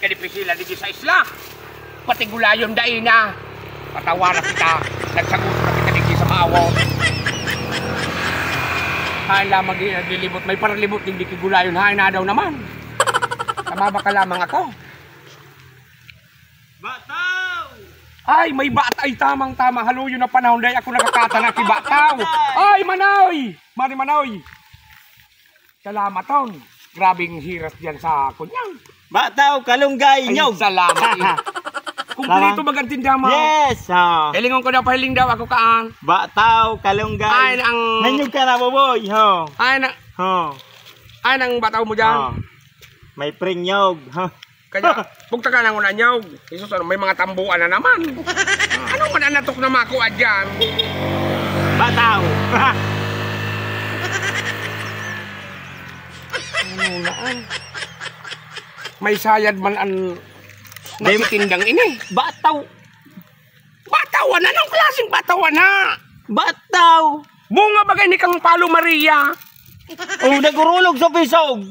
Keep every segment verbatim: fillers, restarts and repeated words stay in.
Dipisilan digdi sa isla. Pati gulayon dai na. Patawa na kita. Nagsaguto na kita digdi sa maawaw. Haen lamang di naglilibot. May paralibot digdi ki gulayon. Haen na daw naman. Tumaba ka lamang ako. Bataw! Ay, may bata. Ay, tamang-tama. Haluyo na panahon dai ako nakakatana ki bataw. Ay, Manoy! Mari Manoy! Salamat, Ton. Grabing hiras diyan sa kunyan. Bataw, kalunggay, Ay, nyog. Salamat, eh. Kumpleto Tama. Bagang tinda mo? Yes, oh. Hilingon ko daw, pahiling daw ako kaan. Bataw, kalunggay. Ay, ang Nanyog ka na, boboy, ho. Ay, na Ho. Ay, nang bataw mo dyan. Oh. May prenyog. Kaya, bugtakan ang unanyog. Jesus, ano, may mga tambuan na naman. Ano man ang natok na makua dyan? Bataw. Ano na, ay? May sayad man ang May nagtitindang ini. Bataw. Bataw na? Anong klaseng bataw na? Bataw. Bunga bagay ni kang Palo Maria. Oh, nagurulog sa pisog.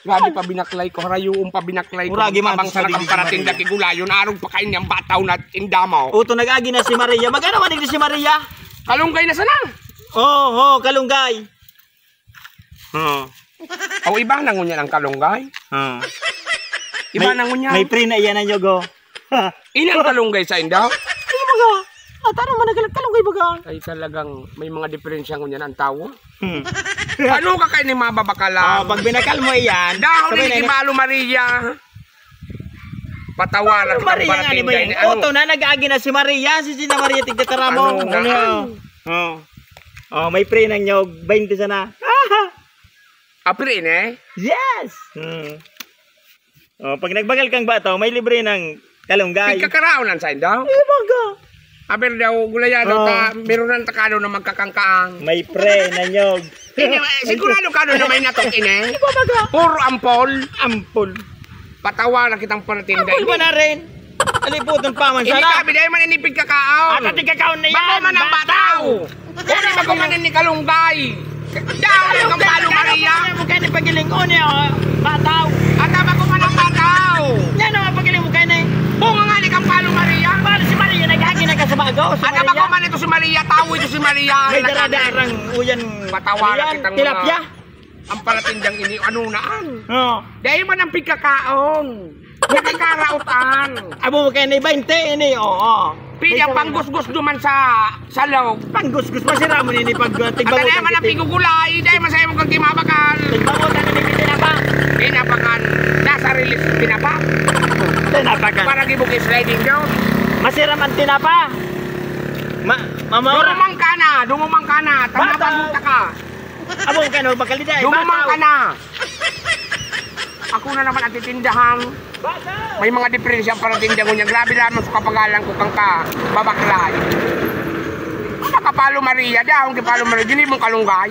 Grabe pa binaklay ko, harayoon pa binaklay ko. Uragi man Abang sa sa pagiging nakaparating Maria. Dati gulayon, arog pa kain niyang bataw na tinda mo. Uto, nag-agi na si Maria. Magano man digdi si Maria? Kalunggay na sana. Oo, oo, kalunggay. Oo. Aw, iba na ngunyan ang kalunggay. Oo. Iba May, na ngunyan. May pre na iyan ang yogo. Inang kalunggay sa inda? Ay, baga. At ano man nagalag kalunggay, baga? Ay, talagang may mga diferensya ngunyan ang tawo. Hmm. Ano ka kayo ni mababakala? Ah, pag binakal mo iyan, Dahon sabay ni na Kimalo Maria. Patawa na Ano kita Maria nga, pagparating ni ba dahil yan? ni ano. Oto na, nag-aagi na si Maria, si Gina Maria, tigda taramo. Ano na? Ano? Oh. Oh, may pre ng nyog, baynte sana. Apre ini? Yes! Hmm. Oh, pag nagbagal kang bataw, may libre ng kalunggay. Pigkakaraon lang sa inda? Ay, baga. Aber daw, gulayan daw Oh. ta, meron ng takado na magkakangkaang. May pre na nyog. Ini, eh, sigurado ka doon na may natok ini? Ay, baga. Puro ampol. Ampol. Patawa na kitang panatinda Ampol ini. Ba na rin? Aliputan pa man Ini sana. Kami, dahil man ini pigkakaon. At ang tigkakaon na Baka yan, man ang bataw. Bataw. Kaya di ba kumanan ni Kalunggay? Daw, Kalunggay, ang Palo Tagalog, Maria. Kaya mo kaya ni pagiling-on eh, oh, bataw. At ang bago man ang bataw. Yan ang pagiling mo kaya na eh. Bunga nga ni kang Palo Maria. Para si Maria, naghagi na ka sa bago, si At ang Maria. Bago man ito si Maria, tao ito si Maria. May Nagkakit. Daradarang uyan. Patawaran Ano yan? Kitang mga Tilapia? Ang palatindang ini, ano naan? Oo. Dahil man ang pigkakaon. Nakakaraotan. Abo mo kaya ni baynte ini, oo. Pili ang May panggusgus duman sa, sa loob. Panggusgus, masira mo nini pag, uh, At tigbabotan ano naman ang kiti. Pigugulay, dahil masaya mo kang timabakan. Tigbabotan ini kiti na ba? Tinapakan. Nasa release, tinapa. Tinapakan. Para gibukis sliding down. Masira man tinapa. Ma-, mama. Dumumang ka na, dumumang ka na. Tama Bata. Pagmunta ka. Abo ka, no? Bakal di dai, Dumumang bataw. Ka na. Ako na naman ang titindahan. Bataw. May mga diferensya ang panatinda ko niya. Grabe lamang sa kapagalan ko kang ka, babaklay. Ano ka, Palo Maria? Dahon kay Palo Maria. Dili mong kalunggay.